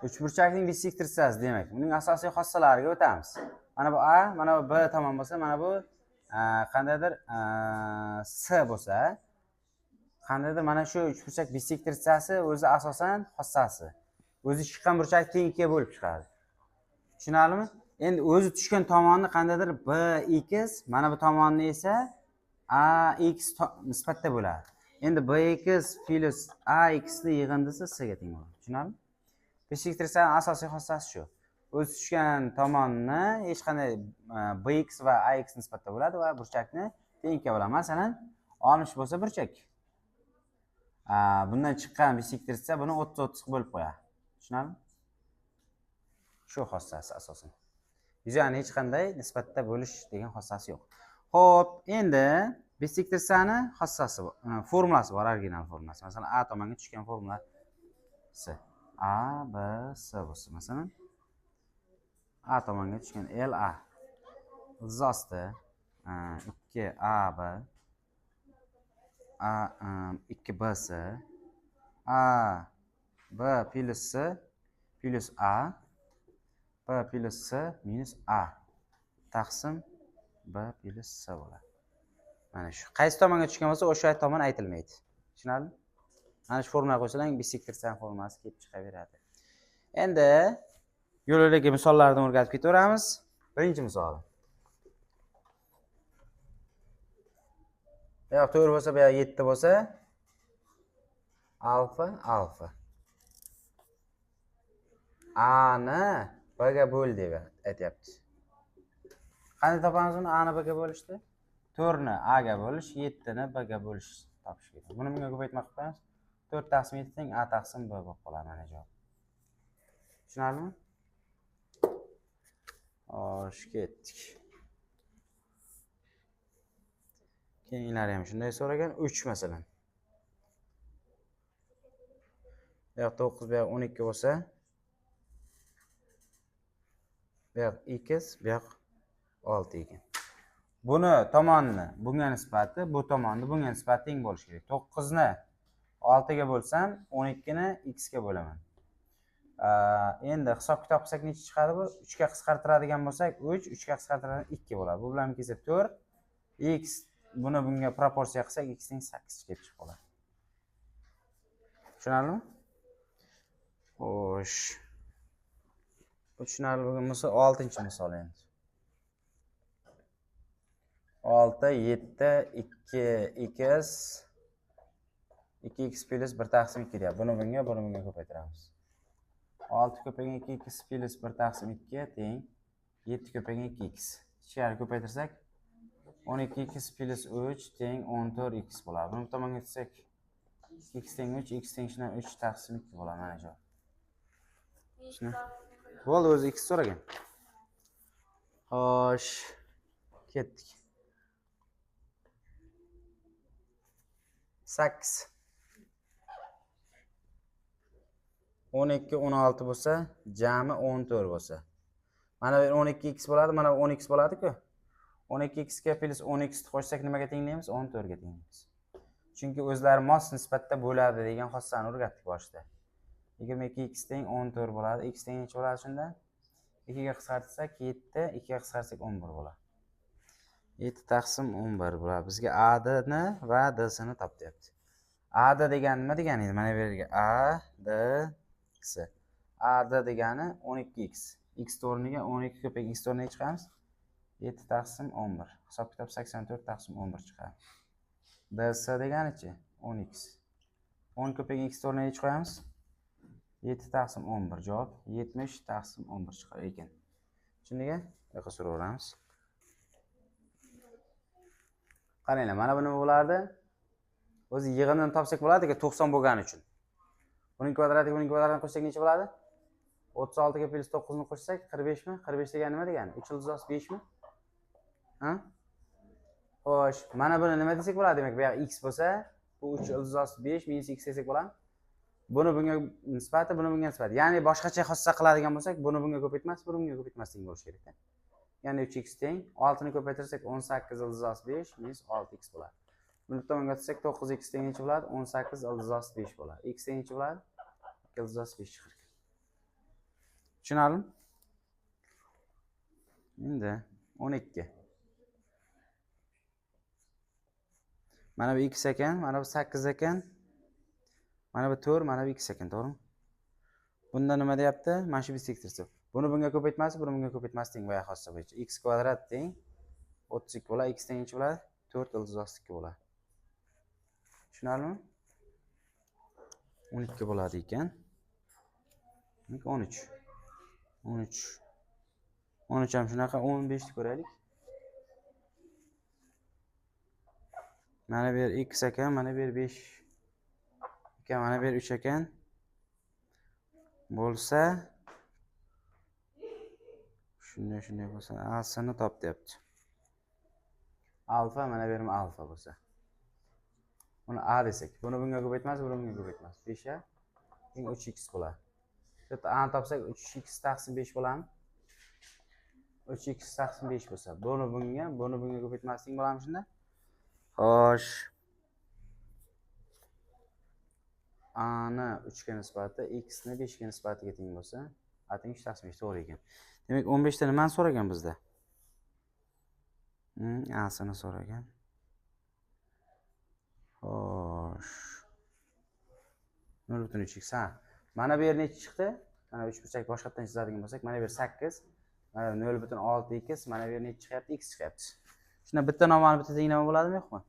Uchburchakning bissektrisasi demak, uning asosiy xossalariga o'tamiz. Mana bu A, mana bu B tomon bo'lsa, mana bu qandaydir S bo'lsa, qandaydir mana shu uchburchak bissektrisasi o'zi asosan xossasi. O'zi chiqqan burchak teng ikkiga bo'lib chiqadi. Tushunarlimi? Endi o'zi tushgan tomonni qandaydir BX, mana bu tomonni esa AX nisbatda bo'ladi. Endi BX plus AX ni yig'indisi S ga teng bo'ladi. Tushunarlimi? Bissektrisaning asosiy xossasi shu. O'zi tushgan tomonni hech qanday BX va AX nisbatda bo'ladi va burchakni teng ikkiga bo'ladi. Masalan, 60 bo'lsa burchak. Bundan chiqqan bissektrisa buni 30-30 qilib bo'lib qo'yadi. Tushunarlimi? Shu xossasi asosan. Yuzani hech qanday nisbatda bo'lish degan xossasi yo'q. Xo'p, endi bissektrisani xossasi formulasi bor, original formulasi. Masalan, A tomonga tushgan formulasi A, B, S bo'lsa, masalan, A tomonga tushgan L A ildiz osti 2 A B A 2 B S A B plus S plus A B plus S minus A taqsim B plus S bo'ladi. Mana shu qaysi tomonga tushgan bo'lsa, o'sha tomon aytilmaydi. Tushunarlimi? Mana shu formula qo'ysalang, bissektrisani formulasi kelib chiqaveradi. Endi yo'l-yo'lakay misollarni o'rgatib ketaveramiz. Birinchi misol. Bu yoq 4 bo'lsa, bu yoq 7 bo'lsa, alfa alfa. A ni B ga bo'l deb aytyapti. Qanday topamiz uni? A ni B ga bo'lishni? 4 ni A ga bo'lish, 7 ni B ga bo'lish topish kerak. Buni bunga ko'paytma qilib qo'yamiz. 4 taqsim 7 teng A taqsim B bo'lib qoladi mana javob. Tushunarlimi? Xo'sh, ketdik. Keyinlari ham shunday so'ragan. 3 masalan. Bu yoq 9, bu yoq 12 bo'lsa, bu yoq x, bu yoq 6 ekan. Buni tomonni bunga nisbati, bu tomonni bunga nisbati teng bo'lishi kerak. 9 ni 6 ga bo'lsam, 12 ni x ga bo'laman. Endi hisob kitob qilsak necha chiqadi bu? 3 ga qisqartiradigan bo'lsak, 3, 3 ga qisqartiradigan 2 bo'ladi. Bu bilan kelsa 4, x buni bunga proporsiya qilsak x teng 8 kelib chiqib qoladi. Tushunarlimi? Xo'sh. Bu tushunarli bo'lgan bo'lsa, 6-misol endi. 6, 7, 2, x, 2 x plus 1 taqsim 2 deyapti. Buni bunga, buni bunga ko'paytiramiz. 6 ko'paygan 2 x plus 1 taqsim 2 teng 7 ko'paygan 2 x. Ichkari ko'paytirsak 12 x plus 3 teng 14 x bo'ladi. Buni bu tomonga ketsak x teng 3, x teng shundan 3 taqsim 2 bo'ladi mana javob. Shuni. Bo'ldi, o'zi x so'ragan. Xo'sh, ketdik. 8. 12, 16 bo'lsa, jami 14 bo'lsa. Mana bu 12 x bo'ladi, mana bu 10 x bo'ladi-ku. 12 x ga plus 10 x ni qo'shsak nimaga tenglaymiz? 14 ga tenglaymiz. Chunki o'zlari mos nisbatda bo'ladi degan xossani o'rgatdik boshida. 22 x teng 14 bo'ladi. X teng necha bo'ladi shunda? 2 ga qisqartirsak 7, 2 ga qisqartirsak 11 bo'ladi. 7 taqsim 11 bo'ladi. Bizga A D ni va D S ni top deyapti. A D degani nima degani edi? Mana bu yerga A D S. A D degani 12 x. X o'rniga 12 ko'paygan x o'rniga chiqamiz. 7 taqsim 11. Hisob kitob 84 taqsim 11 chiqadi. D S deganichi 10 x. 10 ko'paygan x o'rniga necha qo'yamiz? 7 taqsim 11 javob 70 taqsim 11 chiqar ekan. Tushundingmi? Bu yoqqa so'raveramiz. Qaranglar, mana bu nima bo'lardi? O'zi yig'indini topsak bo'ladi-ku, 90 bo'lgani uchun. Buning kvadratiga buning kvadratini qo'shsak necha bo'ladi? 36 ga plus 9 ni qo'shsak 45 mi? 45 degani nima degani? 3 ildiz osti 5 mi? Ha? Xo'sh, mana buni nima desak bo'ladi? Demak, bu yoq x bo'lsa, bu 3 ildiz osti 5 minus x desak bo'ladimi? Buni bunga nisbati, buni bunga nisbati. Ya'ni boshqacha xossa qiladigan bo'lsak, buni bunga ko'paytmas, buni bunga ko'paytmas teng bo'lishi kerak-da. Ya'ni 3x teng 6 ni ko'paytirsak 18 ildiz osti 5 minus 6x bo'ladi. Buni tomonga otsak 9x teng necha bo'ladi? 18 ildiz osti 5 bo'ladi. X teng necha bo'ladi? 2 ildiz osti 5 chiqar ekan. Tushunarlimi? Endi 12. Mana bu x ekan, mana bu 8 ekan. Mana bu 4, mana bu x ekan, to'g'rimi? Bunda nima deyapti? Mana shu bisektrisi. Buni bunga ko'paytmasi, buni bunga ko'paytmasi teng boya xossa bo'yicha. X kvadrat teng 32 bo'ladi, x teng necha bo'ladi? 4 ildiz osti 2 bo'ladi. Tushunarlimi? 12 bo'ladi ekan. Demak, 13. 13. 13 ham shunaqa, 15 ni ko'raylik. Mana bu yer x ekan, mana bu yer 5 ekan, mana bu yer 3 ekan. Bo'lsa shunday shunday bo'lsa, A-sini top deyapti. Alfa, mana bu yerim alfa bo'lsa. Buni A desak, buni bunga ko'paytmas, buni bunga ko'paytmas. 5 a teng 3x bo'ladi. Shu yerda A ni topsak 3x taqsim 5 bo'ladimi? 3x taqsim 5 bo'lsa, buni bunga, buni bunga ko'paytmas teng bo'ladimi shunda? Xo'sh. A ni 3 ga nisbati x ni 5 ga nisbatiga teng bo'lsa, A teng 3 taqsim 5 to'g'ri ekan. Demak, 15 ta nimani so'ragan bizda? A-sini so'ragan. Xo'sh. 0.3 x, ha. Mana bu yer necha chiqdi? Mana uch burchak boshqatdan chizadigan bo'lsak, mana bu yer 8, mana bu 0.6 x, mana bu yer necha chiqyapti? X chiqyapti. Shunda bitta nomani bitta tenglama bo'ladimi, yo'qmi?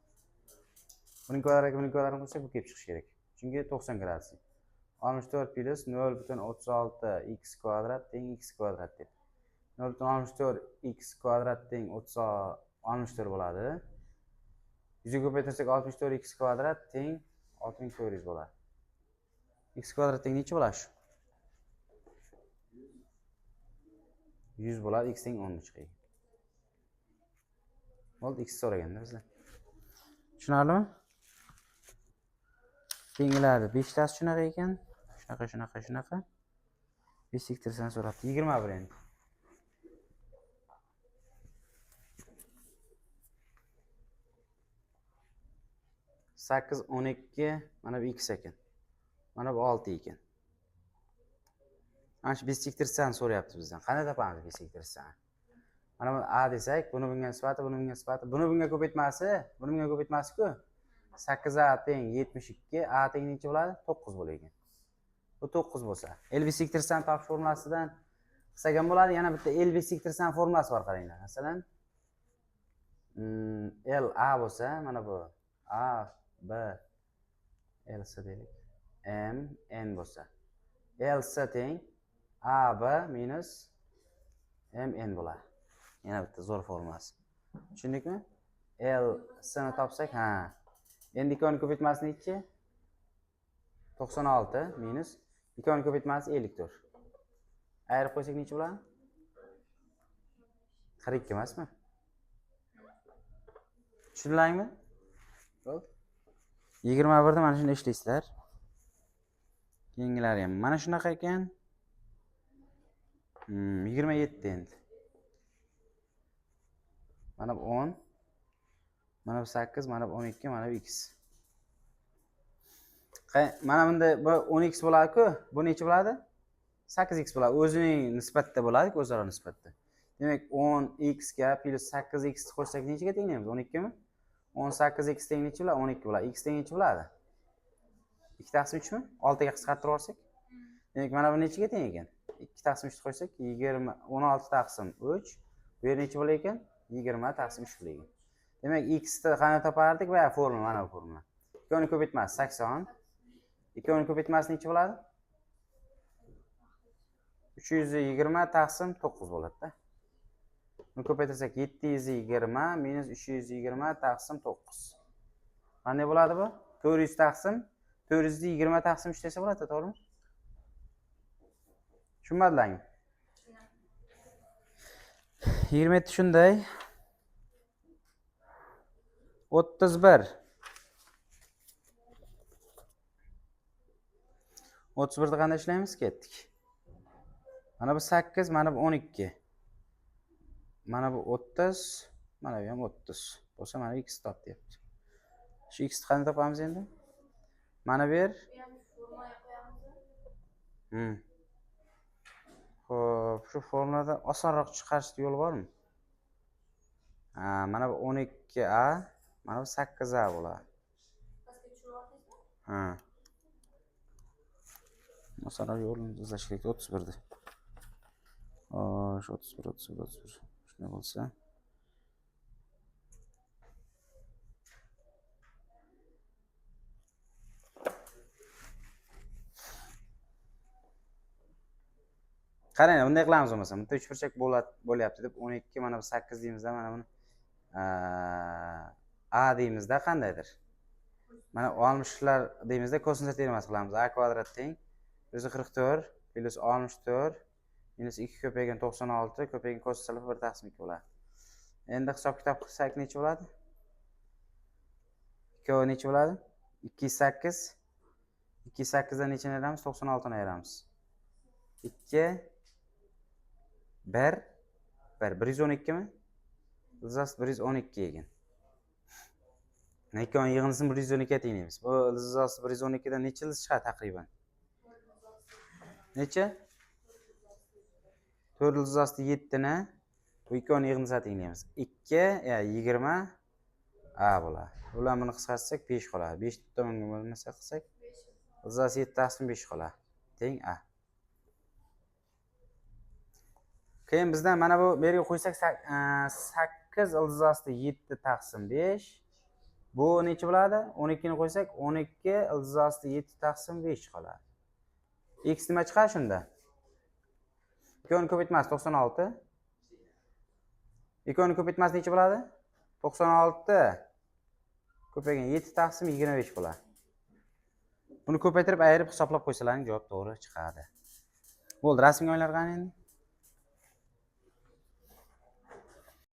Buning kvadratiga buning kvadratini qo'shsak, bu kelib chiqishi kerak. Chunki 90 gradus. 64 plus 0.36 x kvadrat teng x kvadrat deb. 0.64 x kvadrat teng 64 bo'ladi. 100 ga ko'paytirsak 64 x kvadrat teng 6400 bo'ladi. X kvadrat teng necha bo'ladi shu? 100 bo'ladi, x teng 10 chiqadi. Bo'ldi, x so'raganda bizdan. Tushunarlimi? Keyingilari 5 tasi shunaqa ekan. Shunaqa, shunaqa, shunaqa. Bisektrисini so'rabdi. 21 endi. 8, 12, mana bu x ekan. Mana bu 6 ekan. Mana shu bisektrisani so'rayapti bizdan. Qanday topamiz bisektrisani? Mana buni A desak, buni bunga nisbati, buni bunga nisbati, buni bunga ko'paytmasi, buni bunga ko'paytmasi-ku. 8 A teng 72, A teng necha bo'ladi? 9 bo'lar ekan. Bu 9 bo'lsa, L bisektrisani topish formulasidan qilsak ham bo'ladi. Yana bitta L bisektrisani formulasi bor, qaranglar. Masalan, L A bo'lsa, mana bu A, B, L S deylik. M, N bo'lsa, L S teng A, B minus M, N bo'ladi. Yana bitta zo'r formulasi. Tushundikmi? L S ni topsak, ha. Endi ikkovini ko'paytmasi nechi? 96 minus ikkovini ko'paytmasi 54. Ayirib qo'ysak necha bo'ladi? 42 emasmi? Tushundinglarmi? Bo'ldi. 21 da mana shuni ishlaysizlar. Keyingilari ham mana shunaqa ekan. 27 endi. Mana bu 10, mana bu 8, mana bu 12, mana bu x. Mana bunda bu 10x bo'ladi-ku, bu necha bo'ladi? 8x bo'ladi. O'zining nisbatida bo'ladi-ku, o'zaro nisbatda. Demak, 10x ga plus 8x ni qo'shsak nechaga tenglaymiz? 12 mi? 18x teng necha bo'ladi? 12 bo'ladi. X teng necha bo'ladi? 2 taqsim 3 mi? 6 ga qisqartirib olsak. Demak, mana bu nechaga teng ekan? 2 taqsim 3 ni qo'shsak, 20, 16 taqsim 3. Bu yer necha bo'lar ekan? 20 taqsim 3 bo'lar ekan. Demak, x ni qanday topardik? Boya formula, mana bu formula. Ikkovini ko'paytmasi 80. Ikkovini ko'paytmasi necha bo'ladi? 320 taqsim 9 bo'ladi-da. Buni ko'paytirsak 720 minus 320 taqsim 9. Qanday bo'ladi bu? 400 taqsim 420 taqsim 3 desa bo'ladi, to'g'rimi? Tushunmadilarmi? 27 shunday. 31. 31 da qanday ishlaymiz? Ketdik. Mana bu 8, mana bu 12. Mana bu 30, mana bu ham 30. Bo'lsa mana x top deyapti. Shu x ni qanday topamiz endi? Mana bu yer. Xo'p, shu formuladan osonroq chiqarish yo'li bormi? Ha, mana bu 12a, mana bu 8a bo'ladi. Pastga tushirib? Ha. Osonroq yo'lini izlash kerak 31da. Xo'sh, 31, 31, 31. Shunday bo'lsa. Qarang, bunday qilamiz bo'lmasa, bitta uchburchak bo'ladi, bo'lyapti deb 12 mana bu 8 deymizda, mana buni a deymizda qandaydir. Mana 60lar deymizda kosinus termasi qilamiz. A kvadrat teng 144 plyus 64 minus 2 ko'paygan 96 ko'paygan kosinus alfa 1 taqsim 2 bo'ladi. Endi hisob kitob qilsak necha bo'ladi? 2 necha bo'ladi? 208. 208 dan nechani ayiramiz? 96 ni ayiramiz. 2 1 1 112 mi? Ildiz 112 ekan. Ikkovini yig'indisini 112 ga tenglaymiz. Bu ildiz 112 dan necha ildiz chiqadi taqriban? Necha? 4 ildiz osti 7 ni bu ikkovini yig'indisiga tenglaymiz. 2 ya 20 a bo'ladi. Ular buni qisqartirsak 5 qoladi. 5 tomonga bo'lmasa qilsak ildiz osti 7 taqsim 5 qoladi. Teng a. Keyin bizdan mana bu yerga qo'ysak 8 ildiz osti 7 taqsim 5. Bu necha bo'ladi? 12 ni qo'ysak 12 ildiz osti 7 taqsim 5 qoladi. X nima chiqadi shunda? Ikkovini ko'paytmasi 96. Ikkovini ko'paytmasi necha bo'ladi? 96 ko'paygan 7 taqsim 25 bo'ladi. Buni ko'paytirib ayirib hisoblab qo'ysalaring javob to'g'ri chiqadi. Bo'ldi, rasmga olinglar qani endi.